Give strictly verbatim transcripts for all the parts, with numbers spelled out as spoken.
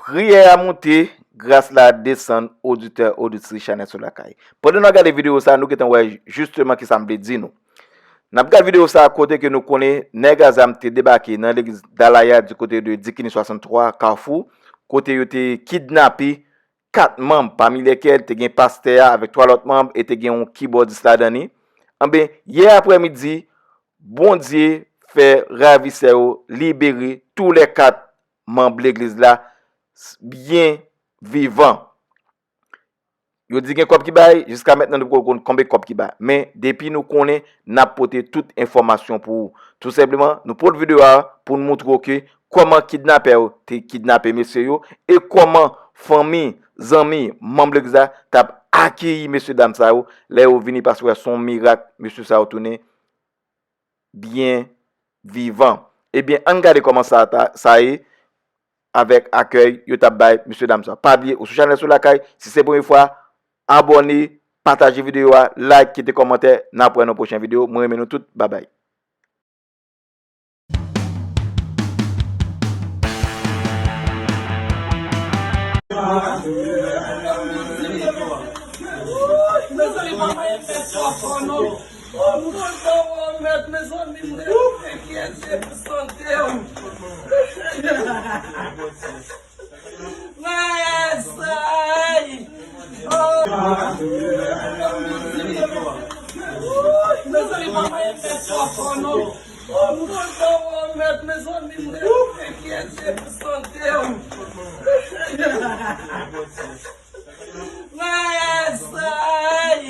Priyè a monte, gras la desann, oditè, oditris Chanèl Sou Lakay. Pandan n ap gade videyo sa, nou gentan wè jisteman kisa m vle di nou. N ap gade videyo sa kote ke nou konnen nèg a zam te debake nan legliz Dalaya di kote de Dikini swasanntwa Kafou, kote yo te kidnape kat manm, pami lèkèl te gen pastè a avèk twa lòt manm e te gen yon kibòdis ladan li. Anben, yè aprèmidi, Bondye fè ravisè yo libere toulèkat manm legliz la byen vivan. Yo di gen kòb ki bay, jiska mentnan nou poko konn konbe kòb ki bay. Men depi nou konnen, n ap pote tout enfòmasyon pou ou. Tou senpleman, nou pote videyo a pou n moutre w ke kòman kidnapè yo te kidnape mesye yo e kòman fanmi, zanmi, manm legliz la t ap akeyi mesye dam sa yo lè yo vini, paske se yon mirak mesye sa yo tounen byen vivan. Ebyen, ann gade kòman sa, ta, sa ye avèk akèy yo t ap bay mesye dam sa. Pa bliye, ou sou chanèl Sou Lakay, si se premye fwa, abòne, pataje videyo a, like, kite kòmantè, n ap wè nan pwochen videyo. Mwen renmen nou tout, babay. Mezanmi, mwen pa enkyete pou sante m. Mwen esay. Oh. Mezanmi, mwen pa enkyete pou sante m. Oh, mezanmi, mwen pa enkyete pou sante m. Mwen esay.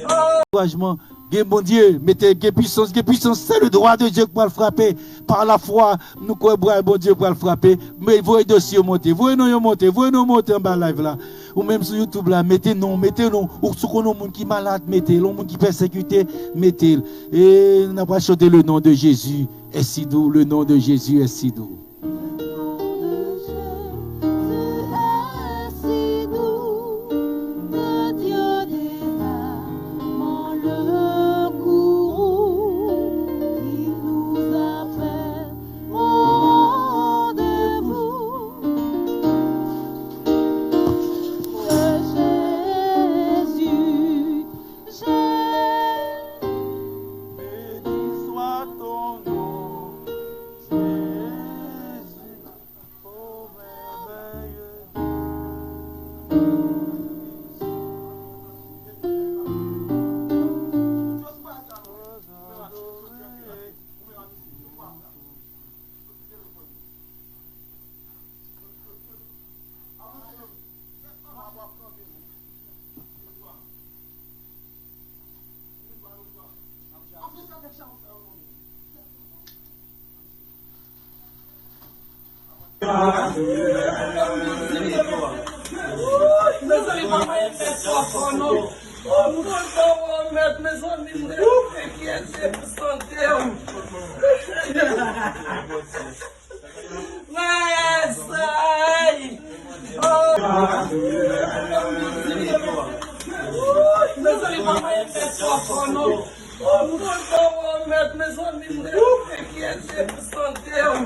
Oh. Ankourajman, gen Bondye, mete gen pwisans, gen pwisans, se le dwa de Dye ki pral frape. Pa lafwa, nou kwè bra Bondye pral frape. Men voye dosye yo monte, voye non yo monte, voye non yo monte anba live la. Ou menm sou YouTube la, mete non, mete non. Ou si w konn yon moun ki malad, mete l. Yon moun ki pèsekite, mete l. E n ap pral chante le nom de Jésus est si doux, le nom de Jésus est si doux. Le nom de Jésus est si doux, que Dieu descend dans le courroux, il nous appelle au rendez-vous. Jésus, Jésus, béni soit ton nom, Jésus, ô merveilleux Dieu. Mezanmi, mwen pa enkyete pou sante m. Oh, mezanmi, mwen pa enkyete pou sante m. Mwen esay. Oh. Mezanmi, mwen pa enkyete pou sante m. Oh, mezanmi, mwen pa enkyete pou sante m.